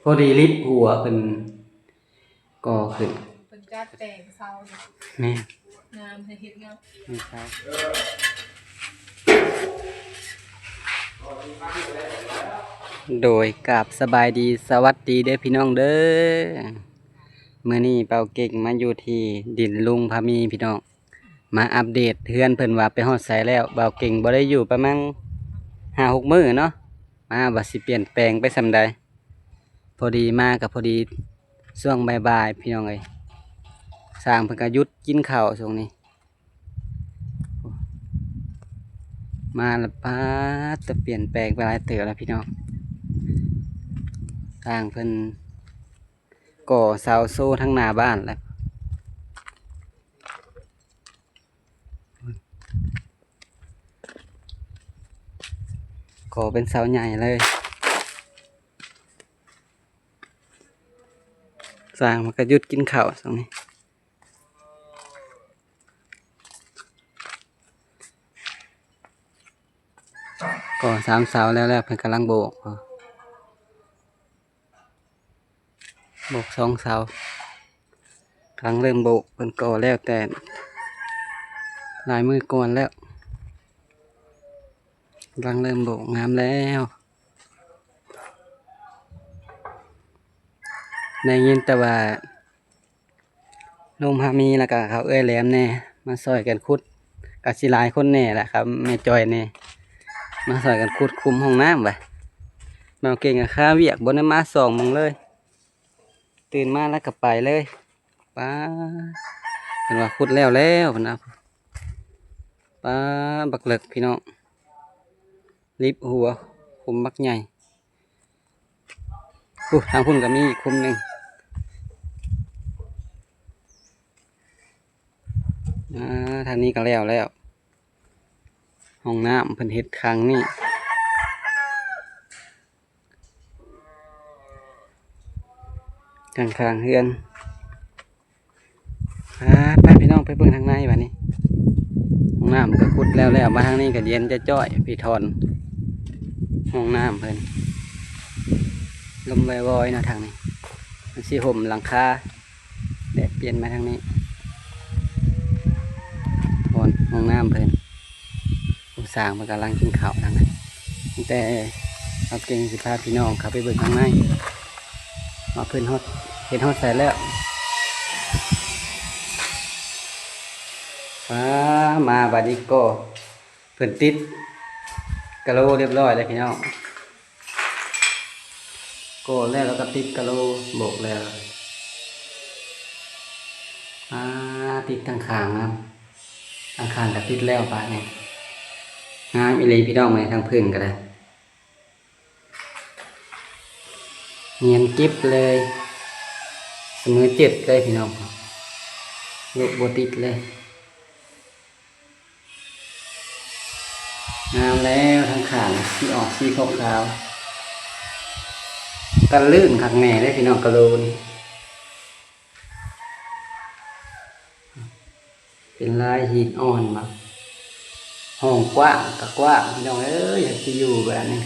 ພໍດີລິບຫົວເພິ່ນກໍ່ຂຶ້ນ ເພິ່ນຈັດແປງເສົານີ້ ແມ່ນ ງາມ ໃຫ້ເຮັດງາມ ແມ່ນເສົາ. ໂດຍ ກາບສະບາຍດີ ສະຫວັດດີເດີພີ່ນ້ອງເດີ. ມື້ນີ້ບ່າວເກັ່ງມາຢູ່ທີ່ດິນລຸງພາມີພີ່ນ້ອງ. ມາອັບເດດເຮືອນເພິ່ນວ່າໄປຮອດໃສແລ້ວ. ບ່າວເກັ່ງບໍ່ໄດ້ຢູ່ປະມານຫ້າຫົກມື້ເນາະ ມາວ່າຊິປ່ຽນແປງໄປສ່ຳໃດ. ພໍດີມາກໍພໍດີຊ່ວງບ່າຍໆ ພີ່ນ້ອງເອີຍ. ຊ່າງເພິ່ນກໍຢຸດກິນເຂົ້າຊ່ວງນີ້ ມາລະປາດ ແຕ່ປ່ຽນແປງໄປຫຼາຍເຕີບແລ້ວພີ່ນ້ອງ. ຊ່າງເພິ່ນກໍ່ເສົາໂຊທາງໜ້າບ້ານແລ້ວ. ກໍ່ເປັນເສົາໃຫຍ່ເລີຍ. ຊ່າງມັນກໍຢຸດກິນເຂົ້າຊ່ວງນີ້. ກໍ່ສາມເສົາແລ້ວ ແລ້ວເພິ່ນກຳລັງໂບກ ໂບກສອງເສົາ ກຳລັງເລີ່ມໂບກ. ເພິ່ນກໍ່ແລ້ວແຕ່ຫຼາຍມື້ກ່ອນແລ້ວ ກຳລັງເລີ່ມໂບກ. ງາມແລ້ວ ໄດ້ຍິນແຕ່ວ່າ ລຸງພາມີ ແລ້ວກະເຂົາເອື້ອຍແຫຼມແດ່ ມາຊ່ອຍກັນຂຸດ ກະຊິຫຼາຍຄົນແດ່ລະ ຄັບແມ່ຈ້ອຍແດ່ ມາຊ່ອຍກັນຂຸດຂຸມຫ້ອງນ້ຳວ່າ. ບ່າວເກັ່ງກະຄາວຽກ ບໍ່ໄດ້ມາສ່ອງເບິ່ງເລີຍ ຕື່ນມາແລ້ວກະໄປເລີຍ. ປ້າ ເພິ່ນວ່າຂຸດແລ້ວແລ້ວ ເພິ່ນວ່າ. ປ້າ ບັກເລິກພີ່ນ້ອງ ລິບຫົວ ຂຸມບັກໃຫຍ່. ພຸ້ນ ທາງພຸ້ນກໍມີອີກຂຸມໜຶ່ງ. ອ່າ ທາງນີ້ກໍແລ້ວແລ້ວ ຫ້ອງນ້ຳເພິ່ນເຮັດຂ້າງນີ້ ຂ້າງໆເຮືອນ. ອ່າ ໄປພີ່ນ້ອງ ໄປເບິ່ງທາງໃນບາດນີ້. ຫ້ອງນ້ຳກໍຂຸດແລ້ວໆ ມາທາງນີ້ກໍເຢັນຈະຈ້ອຍ ພີ່ ທ່ອນຫ້ອງນ້ຳເພິ່ນ. ລົມວອຍໆເນາະທາງນີ້ ມັນຊິຫົ່ມຫຼັງຄາ ແດດປ່ຽນມາທາງນີ້ ບ່ອນຫ້ອງນ້ຳເພິ່ນ. ຜູ້ຊ່າງເພິ່ນກຳລັງກິນເຂົ້າທາງນັ້ນ ແຕ່ເຮົາເກັ່ງຊິພາພີ່ນ້ອງເຂົ້າໄປເບິ່ງທາງໃນ ວ່າເພິ່ນຮອດ ເຮັດຮອດໃສແລ້ວ. ປ້າ ມາບາດນີ້ກໍເພິ່ນຕິດກະໂຫຼລຽບຮ້ອຍແລ້ວພີ່ນ້ອງ. ກໍ່ແລ້ວ ແລ້ວກໍຕິດກະໂຫຼ ໂບກແລ້ວ. ອ່າ ຕິດທາງຂ້າງນຳ ທາງຂ້າງກໍຕິດແລ້ວບາດນີ້. ງາມອີ່ຫຼີພີ່ນ້ອງເອີຍ ທາງພື້ນກໍໄດ້ ນຽນກິບເລີຍ ສະເໝີເຈັດເລີຍພີ່ນ້ອງ ລຸກບໍ່ຕິດເລີຍ. ງາມແລ້ວ ທາງຂ້າງຊິອອກສີຂາວໆ ກັນລື່ນຄັກແນ່ເດ້ພີ່ນ້ອງ ກະໂຫຼນີ້ ເປັນລາຍຫີນອ່ອນມາ. ຫ້ອງກວ້າງກໍກວ້າງພີ່ນ້ອງເອີຍ ຢາກຊິຢູ່ບາດນີ້.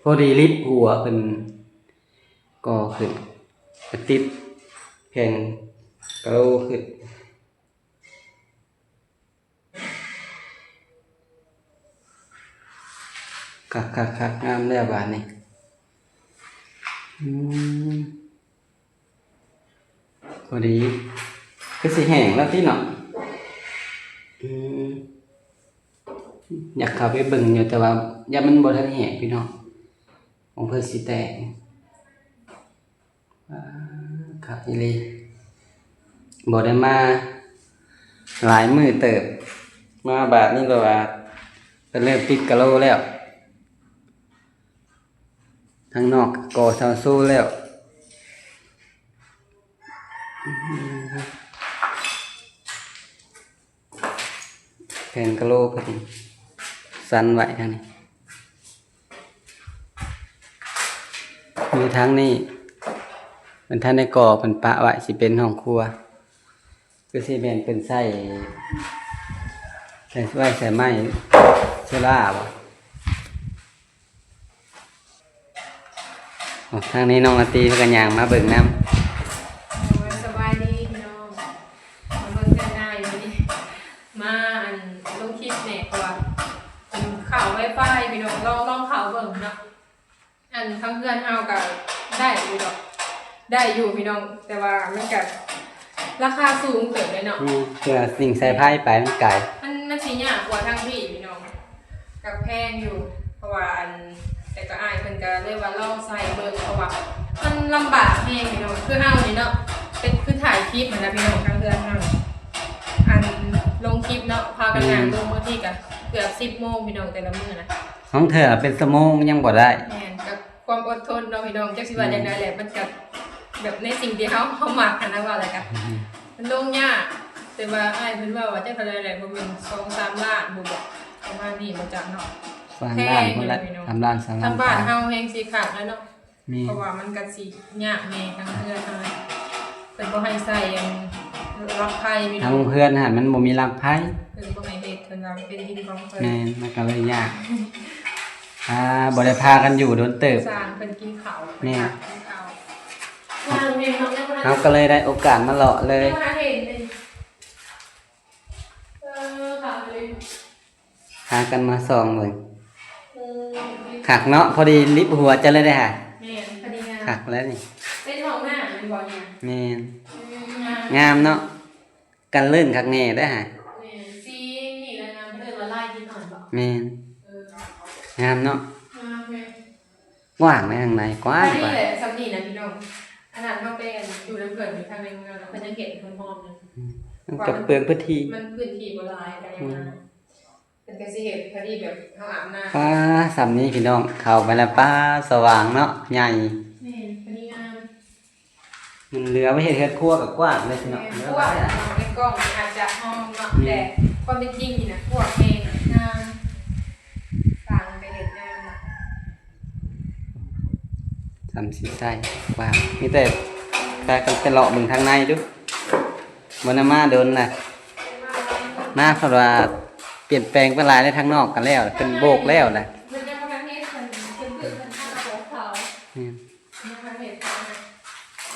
ພໍດີລິບຫົວເພິ່ນກໍ່ຂຶ້ນ ກະຕິດແຜ່ນກະໂຫຼຂຶ້ນ. ຄັກໆໆ ງາມແລ້ວບາດນີ້. ອືມ ພໍດີ ຄືຊິແຫ້ງແລ້ວຕິເນາະ. ອືມ ຢາກເຂົ້າໄປເບິ່ງຢູ່ ແຕ່ວ່າຢ້ານມັນບໍ່ທັນແຫ້ງພີ່ນ້ອງ ຂອງເພິ່ນຊິແຕກ. ອ່າ ຄັກອີ່ຫຼີ ບໍ່ໄດ້ມາຫຼາຍມື້ເຕີບ ມາບາດນີ້ແບບວ່າເພິ່ນເລີ່ມຕິດກະໂຫຼແລ້ວ. ທາງນອກກໍເຊົາໂຊແລ້ວ. ແຜ່ນກະໂຫຼເພິ່ນສັນໄວ້ທາງນີ້ ມີທາງນີ້ ເພິ່ນທັນໄດ້ກໍ່ ເພິ່ນປະໄວ້ ຊິເປັນຫ້ອງຄົວ ຄືຊິແມ່ນເພິ່ນໃຊ້ ໃຊ້ໄວ້ໃສ່ໄມ້ໂຊລາບໍ? ໂອ້ ທາງນີ້ນ້ອງລາຕີເພິ່ນກໍຍ່າງມາເບິ່ງນຳ. ໂອ້ຍ ສະບາຍດີພີ່ນ້ອງ ມາເບິ່ງເຮືອນນາຍມື້ນີ້ ມາ ອັນ ລົງຄລິບແດ່ ເພາະວ່າ ອັນ ເຂົ້າໄວຟາຍພີ່ນ້ອງ ລອງ ລອງເຂົ້າເບິ່ງເນາະ. ອັນ ທາງເຮືອນເຮົາກໍໄດ້ຢູ່ດອກ ໄດ້ຢູ່ພີ່ນ້ອງ ແຕ່ວ່າມັນກໍລາຄາສູງເຕີບເລີຍເນາະ. ອືມ ເພື່ອສິ່ງສາຍໄຟໄປມັນໄກ ມັນ ມັນຊິຍາກກວ່າທາງພີ້ພີ່ນ້ອງ ກໍແພງຢູ່ ເພາະວ່າ ອັນ ແຕ່ກໍອ້າຍເພິ່ນກໍເລີຍວ່າລອງໃສ່ເບິ່ງ ເພາະວ່າມັນລຳບາກແຮງພີ່ນ້ອງ ຄືເຮົານີ້ເນາະ ເປັນຄືຖ່າຍຄລິບຫັ້ນນະພີ່ນ້ອງ ທາງເຮືອນເຮົາ ອັນ ລົງຄລິບເນາະ ພາກັນ ອືມ ຍ່າງລົງ ບາງທີກໍເກືອບສິບໂມງພີ່ນ້ອງ ແຕ່ລະມື້ນະ ບາງເທື່ອເປັນຊົ່ວໂມງຍັງບໍ່ໄດ້. ແມ່ນ ກໍຄວາມອົດທົນເນາະພີ່ນ້ອງ ຈັກຊິວ່າ ອືມ ຈັ່ງໃດແຫຼະ ມັນກໍແບບໃນສິ່ງທີ່ເຮົາ ເຮົາມັກຫັ້ນນະ ວ່າແລ້ວກໍ ອືມ ມັນລົງຍາກ ແຕ່ວ່າອ້າຍເພິ່ນເວົ້າວ່າຈັກເທົ່າໃດແຫຼະ ບໍ່ແມ່ນສອງສາມລ້ານບໍ່ ປະມານນີ້ບໍ່ຈັກເນາະ ສາມລ້ານພຸ້ນແຫຼະ ສາມລ້ານ ສາມລ້ານປາຍ ທາງບ້ານເຮົາແຮງຊິຄັກແລ້ວເນາະ. ແມ່ນ ເພາະວ່າມັນກໍຊິຍາກແດ່ ທາງເຮືອນເຮົາ ເພິ່ນບໍ່ໃຫ້ໃສ່ ອັນ ຫຼັກໄຟ ທາງເຮືອນຫັ້ນມັນບໍ່ມີຫຼັກໄຟ ເພິ່ນບໍ່ໃຫ້ເຮັດ ເພິ່ນວ່າມັນເປັນດິນຂອງເພິ່ນ. ແມ່ນ ມັນກໍເລີຍຍາກ ອ່າ ບໍ່ໄດ້ພາກັນຢູ່ດົນເຕີບ ສ້າງເພິ່ນກິນເຂົ້າ ແມ່ນ ກິນເຂົ້າ ເຮົາກໍເລີຍໄດ້ໂອກາດມາເລາະເລີຍ ເອີ ພາກັນມາສ່ອງເບິ່ງ ອືມ ຄັກເນາະ ພໍດີລິບຫົວເຈົ້າເລີຍເດ້ຫາ ແມ່ນ ພໍດີງາມ ຄັກແລ້ວນີ້ ເປັນຫ້ອງນ້ຳແມ່ນບໍ່ນີ້ ແມ່ນ ອືມ ງາມ ງາມເນາະ ກັນລື່ນຄັກແນ່ເດ້ຫາ ແມ່ນ ສີນີ້ລະງາມ ເອີ້ນວ່າລາຍຫີນອ່ອນບໍ ແມ່ນ ເອີ ງາມເນາະ ງາມແມ່ນ ກວ້າງໃນທາງໃນ ກວ້າງ ອັນນີ້ແຫຼະ ສ່ຳນີ້ນະພີ່ນ້ອງ ອັນນັ້ນເຮົາໄປ ອັນ ຢູ່ນຳເພິ່ນຢູ່ທາງໃນເມືອງ ເພິ່ນຍັງເຮັດເພິ່ນຮອບໜຶ່ງ ອືມ ມັນກໍເປືອງພື້ນທີ່ ມັນພື້ນທີ່ບໍ່ຫຼາຍກໍຍັງ ອືມ ເພິ່ນກໍຊິເຮັດພໍດີແບບເຮົາອາບນ້ຳ ປ້າ ສ່ຳນີ້ພີ່ນ້ອງ ເຂົ້າໄປແລ້ວ ປ້າ ສະຫວ່າງເນາະ ໃຫຍ່ ແມ່ນ ພໍດີງາມ ມັນເຫຼືອໄວ້ເຮັດເຮືອນຄົວກໍກວ້າງເລີຍພີ່ນ້ອງ ແມ່ນ ເຫຼືອ ກວ້າງ ຫຼາຍ ໃນກ້ອງອາດຈະຫ້ອງເນາະ ແມ່ນ ແຕ່ຄວາມເປັນຈິງນີ້ນະ ກວ້າງແຮງ ງາມ ສ້າງໄປເຮັດງາມເນາະ ສ່ຳຊິໃສ່ ວ່າມີແຕ່ ພາກັນໄປເລາະເບິ່ງທາງໃນດູ ບໍ່ໄດ້ມາດົນລະ ມາເພາະວ່າປ່ຽນແປງໄປຫຼາຍໃນທາງນອກກັນແລ້ວ ເພິ່ນໂບກແລ້ວລະ ເພິ່ນຍັງບໍ່ທັນເຮັດ ເພິ່ນ ເພິ່ນ ເພິ່ນ ເພິ່ນທາຂອງເຂົາ ແມ່ນ ຍັງບໍ່ທັນເຮັດ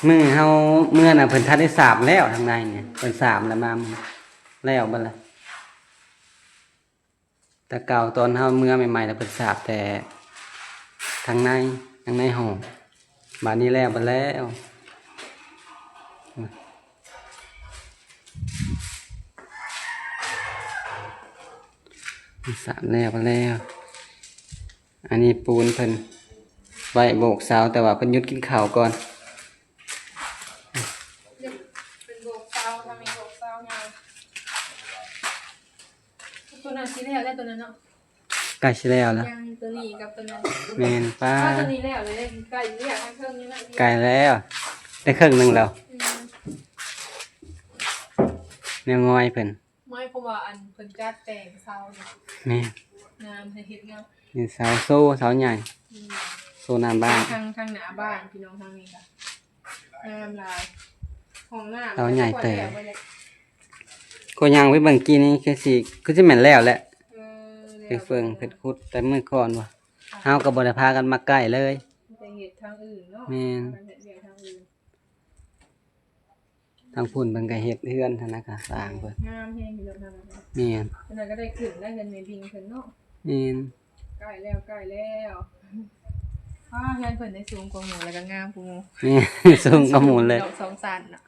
ມື້ເຮົາເມືອນະ ເພິ່ນທັນໄດ້ສາມແລ້ວທາງໃນນີ້ ເພິ່ນສາມລະ ມາແລ້ວເບິດລະ. ແຕ່ເກົ່າຕອນເຮົາເມືອໃໝ່ໆ ລະເພິ່ນສາບແຕ່ທາງໃນ ທາງໃນຫ້ອງ ບາດນີ້ແລ້ວ ບາດແລ້ວ ສາບແລ້ວ ບາດແລ້ວ ອັນນີ້ປູນເພິ່ນໄວ້ໂບກເສົາ ແຕ່ວ່າເພິ່ນຢຸດກິນເຂົ້າກ່ອນ ເປັນໂບກເສົາ ທາງນີ້ໂບກເສົາຍາວ ຕົວນັ້ນຊິແລ້ວແລ້ວ ຕົວນັ້ນເນາະ ໃກ້ຊິແລ້ວແລ້ວ ຍັງຕົວນີ້ກັບຕົວນັ້ນ ແມ່ນ ປ້າ ຕົວນີ້ແລ້ວເລີຍ ໃກ້ແລ້ວ ທາງເທິງນີ້ແຫຼະ ໃກ້ແລ້ວ ໄດ້ເຄິ່ງໜຶ່ງແລ້ວ ອືມ ແນວງອຍເພິ່ນ ງອຍ ເພາະວ່າ ອັນ ເພິ່ນຈັດແຕ່ງເສົາ ແມ່ນ ງາມ ໃຫ້ເຮັດງາມ ເປັນເສົາໂຊ ເສົາໃຫຍ່ ອືມ ໂຊໜ້າບ້ານ ທາງ ທາງໜ້າບ້ານ ພີ່ນ້ອງ ທາງນີ້ກະ ງາມຫຼາຍ ຫ້ອງນ້ຳ ເສົາໃຫຍ່ເຕີບ ກໍຍ່າງໄປເບິ່ງກີ້ນີ້ ຄືຊິ ຄືຊິແມ່ນແລ້ວແຫຼະ ເອີ ໄປເບິ່ງເພິ່ນຂຸດແຕ່ມື້ກ່ອນວ່າ ເຮົາກໍບໍ່ໄດ້ພາກັນມາໃກ້ເລີຍ ໄປເຮັດທາງອື່ນເນາະ ແມ່ນ ພາກັນເຮັດວຽກທາງອື່ນ ທາງພຸ້ນເພິ່ນກໍເຮັດເຮືອນຫັ້ນນະ ກະສ້າງເພິ່ນ ງາມແຮງຢູ່ເນາະ ແມ່ນ ເພິ່ນກໍໄດ້ຂຶ້ນ ໄດ້ເຮືອນແມ່ພິງເພິ່ນເນາະ ແມ່ນ ໃກ້ແລ້ວ ໃກ້ແລ້ວ ອ້າ ເຮືອນເພິ່ນໄດ້ສູງກວ່າໝູ່ ແລ້ວກໍງາມກວ່າໝູ່ ແມ່ນ ສູງກວ່າໝູ່ເລີຍ ສອງຊັ້ນເນາະ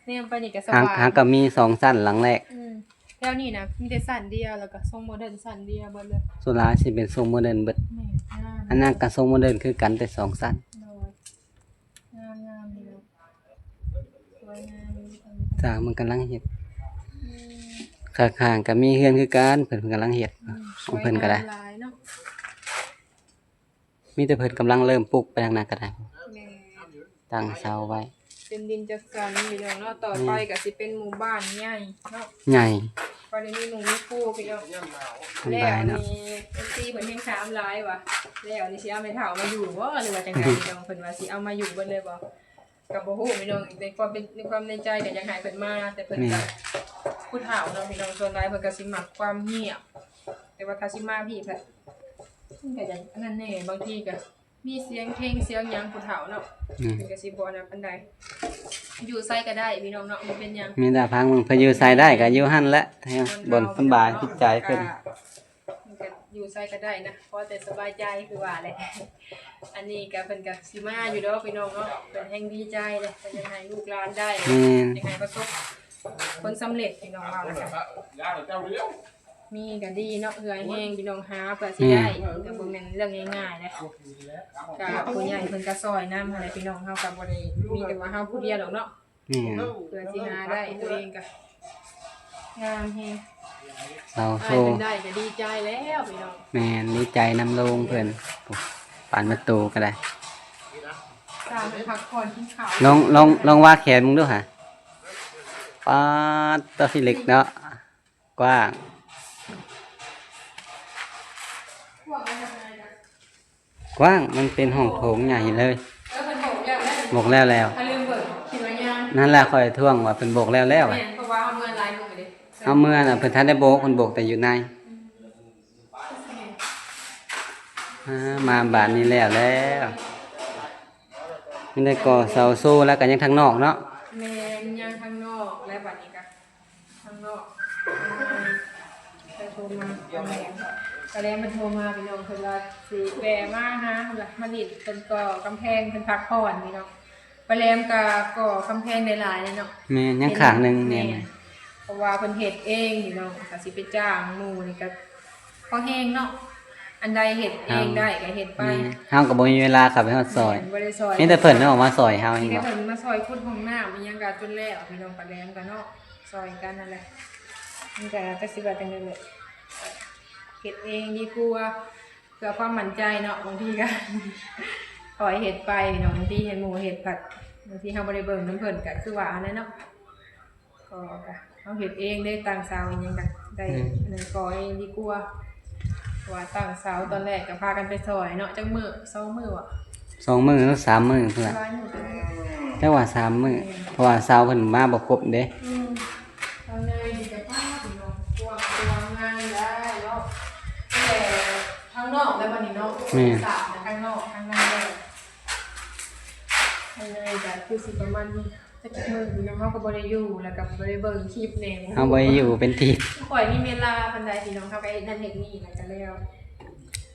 ແນມໄປນີ້ກໍສະຫວ່າງ ຫາກໍມີສອງຊັ້ນ ຫຼັງແລກ ອືມ ແຖວນີ້ນະມີແຕ່ຊັ້ນດຽວ ແລ້ວກໍຊົງໂມເດີນຊັ້ນດຽວເບິດເລີຍ ສ່ວນຫຼາຍຊິເປັນຊົງໂມເດີນເບິດ ແມ່ນ ອັນນັ້ນກໍຊົງໂມເດີນຄືກັນ ແຕ່ສອງຊັ້ນ ໂດຍ ງາມໆ ຢູ່ ສວຍງາມຢູ່ ຊ່າງເພິ່ນກຳລັງເຮັດ ອືມ ຂ້າງໆກໍມີເຮືອນຄືກັນ ເພິ່ນ ເພິ່ນກຳລັງເຮັດ ອືມ ຂອງເພິ່ນກໍໄດ້ ສວຍງາມຫຼາຍເນາະ ມີແຕ່ເພິ່ນກຳລັງເລີ່ມປຸກໄປທາງນັ້ນກໍໄດ້ ແມ່ນ ຕັ້ງເສົາໄວ້ ເປັນດິນຈັດສັນພີ່ນ້ອງເນາະ ຕໍ່ໄປກໍຊິເປັນໝູ່ບ້ານໃຫຍ່ເນາະ ໃຫຍ່ ກໍໄດ້ມີໝູ່ມີຄູ່ພີ່ນ້ອງ ສະບາຍເນາະ ແລ້ວນີ້ ເອັຟຊີ ເພິ່ນແຮງຖາມຫຼາຍວ່າ ແລ້ວນີ້ຊິເອົາແມ່ເຖົ້າມາຢູ່ບໍ່ ຫຼືວ່າຈັ່ງໃດພີ່ນ້ອງ ເພິ່ນວ່າຊິເອົາມາຢູ່ເບິດເລີຍບໍ່ ກໍບໍ່ຮູ້ພີ່ນ້ອງ ໃນຄວາມເປັນ ໃນຄວາມໃນໃຈກໍຢາກໃຫ້ເພິ່ນມາ ແຕ່ເພິ່ນ ແມ່ນ ກໍຜູ້ເຖົ້າເນາະພີ່ນ້ອງ ສ່ວນຫຼາຍເພິ່ນກໍຊິມັກຄວາມງຽບ ແຕ່ວ່າຖ້າຊິມາພີ້ເພິ່ນ ເພິ່ນກໍຢາກອັນນັ້ນແດ່ ບາງທີກໍ ມີສຽງເພງສຽງຫຍັງຜູ້ເຖົ້າເນາະ ອືມ ເພິ່ນກໍຊິບໍ່ອັນນັ້ນປານໃດ. ຢູ່ໃສກໍໄດ້ພີ່ນ້ອງເນາະ ບໍ່ເປັນຫຍັງ. ມີແຕ່ຟັງເບິ່ງ ເພິ່ນຢູ່ໃສໄດ້ກໍຢູ່ຫັ້ນແຫຼະ ບ່ອນສະບາຍຈິດໃຈເພິ່ນ. ມັນກໍຢູ່ໃສກໍໄດ້ນະ ຂໍແຕ່ສະບາຍໃຈຄືວ່າແຫຼະ. ອັນນີ້ກໍເພິ່ນກໍຊິມາຢູ່ດອກພີ່ນ້ອງເນາະ ເພິ່ນແຮ່ງດີໃຈເດ້ ເພິ່ນຢາກໃຫ້ລູກຫຼານໄດ້ ແມ່ນ ຢາກໃຫ້ປະສົບຜົນສຳເລັດພີ່ນ້ອງ ເວົ້າແລ້ວກໍມີກໍດີເນາະ ເຫື່ອແຮງພີ່ນ້ອງ ຫາເພື່ອຊິໄດ້ ແມ່ນ ກໍບໍ່ແມ່ນເລື່ອງງ່າຍໆເດ້. ກໍຜູ້ໃຫຍ່ເພິ່ນກໍຊ່ອຍນຳຫັ້ນແຫຼະພີ່ນ້ອງ ເຮົາກໍບໍ່ໄດ້ມີແຕ່ວ່າເຮົາຜູ້ດຽວດອກເນາະ. ແມ່ນ ເພື່ອຊິຫາໄດ້ ຕົວເອງກໍງາມແຮງ. ສາວໂຊ ອ້າຍເພິ່ນໄດ້ກໍດີໃຈແລ້ວພີ່ນ້ອງ. ແມ່ນ ດີໃຈນຳລຸງເພິ່ນ ປານປະຕູກໍໄດ້. ສາວເພິ່ນພັກຜ່ອນກິນເຂົ້າ ລອງ ລອງ ລອງວ່າແຂນເບິ່ງດູຫາ. ປາດ ຕົວທີ່ເລັກເນາະ ກວ້າງ ກວ້າງ ກວ້າງ ມັນເປັນຫ້ອງໂຖງໃຫຍ່ເລີຍ. ເອີ ເພິ່ນໂບກແລ້ວ ໂບກແລ້ວແລ້ວ ຂ້ອຍລືມເບິ່ງ ຄິດວ່າຍັງ. ນັ້ນແຫຼະ ຂ້ອຍທວງວ່າເພິ່ນໂບກແລ້ວແລ້ວ. ແມ່ນ ເພາະວ່າເຮົາເມືອຫຼາຍມື້ເດ້ ເຮົາເມືອນະ ເພິ່ນທັນໄດ້ໂບກ ເພິ່ນໂບກແຕ່ຢູ່ໃນ. ອືມ ອ່າ ມາບາດນີ້ແລ້ວແລ້ວ ມີແຕ່ກໍ່ເສົາໂຊ ແລ້ວກໍຍັງທາງນອກເນາະ. ແມ່ນ ຍັງທາງນອກ ແລ້ວບາດນີ້ກໍ ທາງນອກ ເພິ່ນໂທມາ ຕອນແລງ ຕອນແລງເພິ່ນໂທມາພີ່ນ້ອງ ເພິ່ນວ່າຊິແວ່ມາຫາ ເພິ່ນວ່າມາຫຼິ້ນ ເພິ່ນກໍ່ກຳແພງ ເພິ່ນພັກຜ່ອນພີ່ນ້ອງ. ປາແຫຼມກໍກໍ່ກຳແພງໄດ້ຫຼາຍເລີຍເນາະ. ແມ່ນ ຍັງຂ້າງໜຶ່ງ. ແມ່ນ ແມ່ນ ເພາະວ່າເພິ່ນເຮັດເອງພີ່ນ້ອງ ກໍຊິໄປຈ້າງໝູ່ນີ້ກໍພໍແຮງເນາະ ອັນໃດເຮັດເອງໄດ້ກໍເຮັດໄປ. ແມ່ນ ເຮົາກໍບໍ່ມີເວລາເຂົ້າໄປຮອດຊ່ອຍ. ແມ່ນ ບໍ່ໄດ້ຊ່ອຍ ມີແຕ່ເພິ່ນອອກມາຊ່ອຍເຮົາເອງ. ມີແຕ່ເພິ່ນມາຊ່ອຍຂຸດຫ້ອງນ້ຳອີ່ຫຍັງກໍຈົນແລ້ວພີ່ນ້ອງ. ປາແຫຼມກໍເນາະ ຊ່ອຍກັນນັ້ນແຫຼະ ມັນກໍຈັກຊິວ່າຈັ່ງໃດແຫຼະ ເຮັດເອງດີກວ່າ ເພື່ອຄວາມໝັ້ນໃຈເນາະ. ບາງທີກໍຄ່ອຍເຮັດໄປເນາະ ບາງທີເຫັນໝູ່ເຮັດພັດ ບາງທີເຮົາບໍ່ໄດ້ເບິ່ງນຳເພິ່ນ ກໍຄືວ່າຫັ້ນແຫຼະເນາະ. ກໍ ກໍເຮົາເຮັດເອງເດ້ ຕັ້ງເສົາອີ່ຫຍັງກໍໄດ້. ແມ່ນ ອັນນັ້ນກໍ່ເອງດີກວ່າ ເພາະວ່າຕັ້ງເສົາຕອນແລກກໍພາກັນໄປຊ່ອຍເນາະ. ຈັກມື້ ສອງມື້ບໍ? ສອງມື້ຫຼືສາມມື້ພຸ້ນລະ ຫຼາຍມື້ແລ້ວ ຈັກວ່າສາມມື້. ແມ່ນ ເພາະວ່າເສົາເພິ່ນມາບໍ່ຄົບເດ້. ອືມ ທາງໃນດີກະປ້າພີ່ນ້ອງ ກວ້າງ ກວ້າງງາມໄດ້ເນາະ ແຕ່ທາງນອກແລ້ວບັດນີ້ເນາະ. ແມ່ນ ສາມ ທາງນອກ ທາງໃນແລ້ວ ທາງໃນກະຄືຊິປະມານນີ້. ຈັກມື້ພີ່ນ້ອງ ເຮົາກໍບໍ່ໄດ້ຢູ່ ແລ້ວກໍບໍ່ໄດ້ເບິ່ງຄລິບແດ່. ເຮົາບໍ່ໄດ້ຢູ່ເປັນທີ ຂ້ອຍມີເວລາປານໃດພີ່ນ້ອງ ເຮົາກໍເຮັດນັ້ນເຮັດນີ້ ແລ້ວກໍແລ້ວ.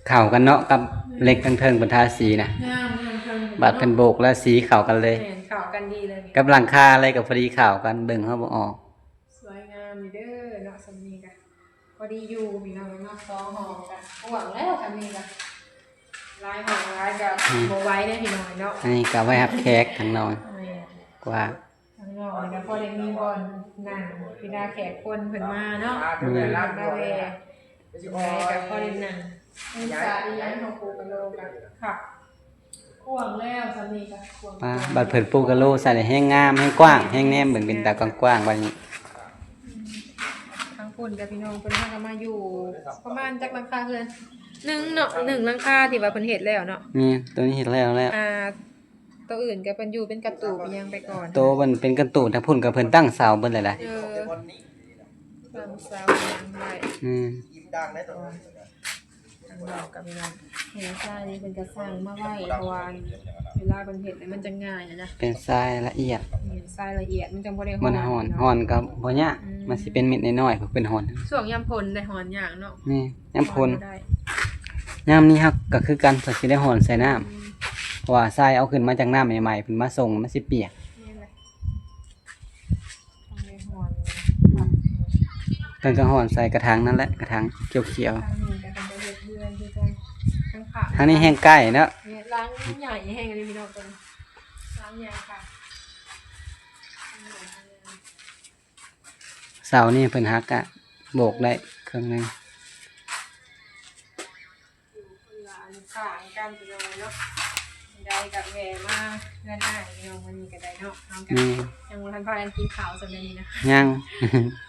ເຂົ້າກັນເນາະ ກັບເຫຼັກທາງເທິງເພິ່ນທາສີນະ. ງາມ ທາງເທິງ ບາດເພິ່ນໂບກແລ້ວ ສີເຂົ້າກັນເລີຍ. ແມ່ນ ເຂົ້າກັນດີເລີຍ ກັບຫຼັງຄາເລີຍ ກໍພໍດີເຂົ້າກັນ ເບິ່ງເຮົາບໍ່ອອກ. ສວຍງາມຢູ່ເດີເນາະ ສ່ຳນີ້ກະພໍດີຢູ່ພີ່ນ້ອງເນາະ. ສອງຫ້ອງກະກວ້າງແລ້ວ ສ່ຳນີ້ກະຫຼາຍຫ້ອງຫຼາຍກະ ອືມ ບໍ່ໄຫວເດ້ພີ່ນ້ອງເນາະ. ອັນນີ້ກະໄວ້ຮັບແຂກທາງນອກ. ແມ່ນ ກວ້າງ ທາງນອກນີ້ກະພໍໄດ້ມີບ່ອນນັ່ງ ເວລາແຂກຄົນເພິ່ນມາເນາະ. ອືມ ມາແວ່ ໄດ້ກະພໍໄດ້ນັ່ງ ມີສາອີ່ຫຍັງຂອງປູກະໂລກະຄັກ ກວ້າງແລ້ວ ສ່ຳນີ້ກະກວ້າງ. ປ້າ ບັດເພິ່ນປູກະໂລໃສ່ແລ້ວແຮງງາມ ແຮງກວ້າງ ແຮງແນມເບິ່ງເປັນຕາກວ້າງໆ ບັດນີ້. ອືມ ທາງພຸ້ນກະພີ່ນ້ອງເພິ່ນ ຫາກະມາຢູ່ປະມານຈັກຫຼັງຄາເຮືອນ ໜຶ່ງເນາະ ໜຶ່ງຫຼັງຄາທີ່ວ່າເພິ່ນເຮັດແລ້ວເນາະ. ແມ່ນ ໂຕນີ້ເຮັດແລ້ວແລ້ວ. ອ່າ ໂຕອື່ນກໍເພິ່ນຢູ່ເປັນກະຕູບອີ່ຫຍັງໄປກ່ອນ. ໂຕມັນເປັນກະຕູບ ທາງພຸ້ນກໍເພິ່ນຕັ້ງເສົາເບິດແລ້ວນະ. ເອີ ຕັ້ງເສົາຫຍັງໄວ້. ອືມ ທາງນອກກໍພີ່ນ້ອງ ແຜ່ຊາຍນີ້ເພິ່ນກໍສ້າງມາໄວ້ ເພາະວ່າເວລາເພິ່ນເຮັດແລ້ວມັນຈະງ່າຍນະ. ເປັນຊາຍລະອຽດ. ແມ່ນ ຊາຍລະອຽດ ມັນຈັ່ງບໍ່ໄດ້ຮ້ອນ. ມັນຮ້ອນ ເນາະ ຮ້ອນກໍບໍ່ຍາກ. ອືມ ມັນຊິເປັນເມັດນ້ອຍໆ ເພິ່ນຮ້ອນ. ຊ່ວງຍາມຝົນໄດ້ຮ້ອນຍາກເນາະ. ແມ່ນ ຍາມຝົນ ຮ້ອນບໍ່ໄດ້. ຍາມນີ້ເຮົາກໍຄືກັນ ເຮົາຊິໄດ້ຮ້ອນໃສ່ນ້ຳ. ອືມ ເພາະວ່າຊາຍເອົາຂຶ້ນມາຈາກນ້ຳໃໝ່ໆ ເພິ່ນມາສົ່ງ ມັນຊິປຽກ. ແມ່ນແຫຼະ ຕ້ອງໄດ້ຮ້ອນ. ອືມ ເພິ່ນກໍຮ້ອນໃສ່ກະຖາງນັ້ນແຫຼະ ກະຖາງຂຽວໆ. ທາງນີ້ກໍເພິ່ນກໍເຮັດເຮືອນຄືກັນ ທາງຂ້າງ ທາງນີ້ແຮ່ງໃກ້ເນາະ. ແມ່ນ ຫຼັງໃຫຍ່ແຮ່ງເລີຍພີ່ນ້ອງ ເພິ່ນຫຼັງໃຫຍ່ຄັກ. ເສົານີ້ເພິ່ນຫັກກະໂບກໄດ້ເຄິ່ງໜຶ່ງ. ຢູ່ຄົນລະອັນຂ້າງກັນພີ່ນ້ອງເນາະ. ໄດ້ກະແວ່ມາເຮືອນອ້າຍພີ່ນ້ອງ ມື້ນີ້ກະໄດ້ເນາະ. ເຮົາກະ ແມ່ນ ຍັງບໍ່ທັນພາກັນກິນເຂົ້າສ່ຳໃດນີ້ນະ. ຍັງ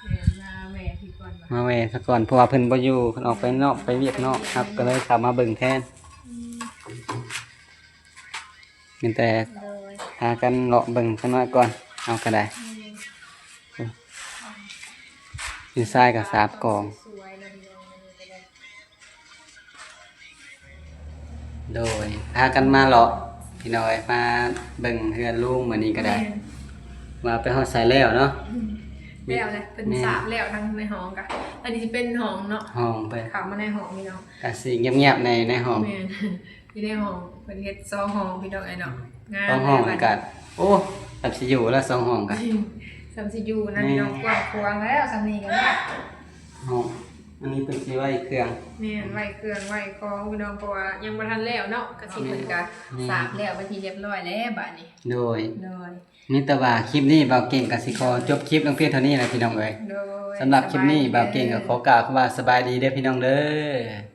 ແມ່ນ ມາແວ່ທີ່ກ່ອນ ມາແວ່ສາກ່ອນ ເພາະວ່າເພິ່ນບໍ່ຢູ່ ເພິ່ນອອກໄປນອກ ໄປວຽກນອກ ເຮົາກະເລີຍເຂົ້າມາເບິ່ງແທນ. ອືມ ມີແຕ່ ໂດຍ ພາກັນເລາະເບິ່ງຈັກໜ້ອຍກ່ອນ ເຮົາກໍໄດ້. ອືມ ຢູ່ຊາຍກໍສາມກອງ ສວຍໆ ເລີຍພີ່ນ້ອງ. ໂດຍ ພາກັນມາເລາະ ພີ່ນ້ອງເອີຍ ມາເບິ່ງເຮືອນລຸງມື້ນີ້ກໍໄດ້ ແມ່ນ ວ່າໄປຮອດໃສແລ້ວເນາະ ແລ້ວແຫຼະ ເພິ່ນ ແມ່ນ ສາບແລ້ວ ທັງໃນຫ້ອງກະ ອັນນີ້ຊິເປັນຫ້ອງເນາະ ຫ້ອງໄປ ເຂົ້າມາໃນຫ້ອງ ພີ່ນ້ອງ ກະຊິງຽບໆ ໃນ ໃນຫ້ອງ ແມ່ນ ຢູ່ໃນຫ້ອງ ເພິ່ນເຮັດສອງຫ້ອງ ພີ່ນ້ອງເອີຍເນາະ ງາມ ສອງຫ້ອງ ແລ້ວບັດນີ້ ກະ ໂອ້ ສ່ຳຊິຢູ່ແລ້ວສອງຫ້ອງກະ ສ່ຳຊິຢູ່ນະ ແມ່ນ ພີ່ນ້ອງ ກວ້າງຂວາງແລ້ວ ສ່ຳນີ້ກໍໄດ້ ຫ້ອງ ອັນນີ້ເພິ່ນຊິໄວ້ເຄື່ອງ ແມ່ນ ໄວ້ເຄື່ອງໄວ້ຂອງ ພີ່ນ້ອງ ເພາະວ່າຍັງບໍ່ທັນແລ້ວເນາະ ກະຊິເພິ່ນກະ ແມ່ນ ສາບແລ້ວເປັນທີ່ຮຽບຮ້ອຍແລ້ວບາດນີ້ ໂດຍ ໂດຍ ມີແຕ່ວ່າຄລິບນີ້ບ່າວເກັ່ງກໍຊິຂໍຈົບຄລິບລົງພຽງເທົ່ານີ້ແຫຼະພີ່ນ້ອງເອີຍ ໂດຍ ສຳລັບຄລິບນີ້ ສະບາຍດີ ບ່າວເກັ່ງກໍຂໍກ່າວຄຳວ່າສະບາຍດີເດີພີ່ນ້ອງເດີ.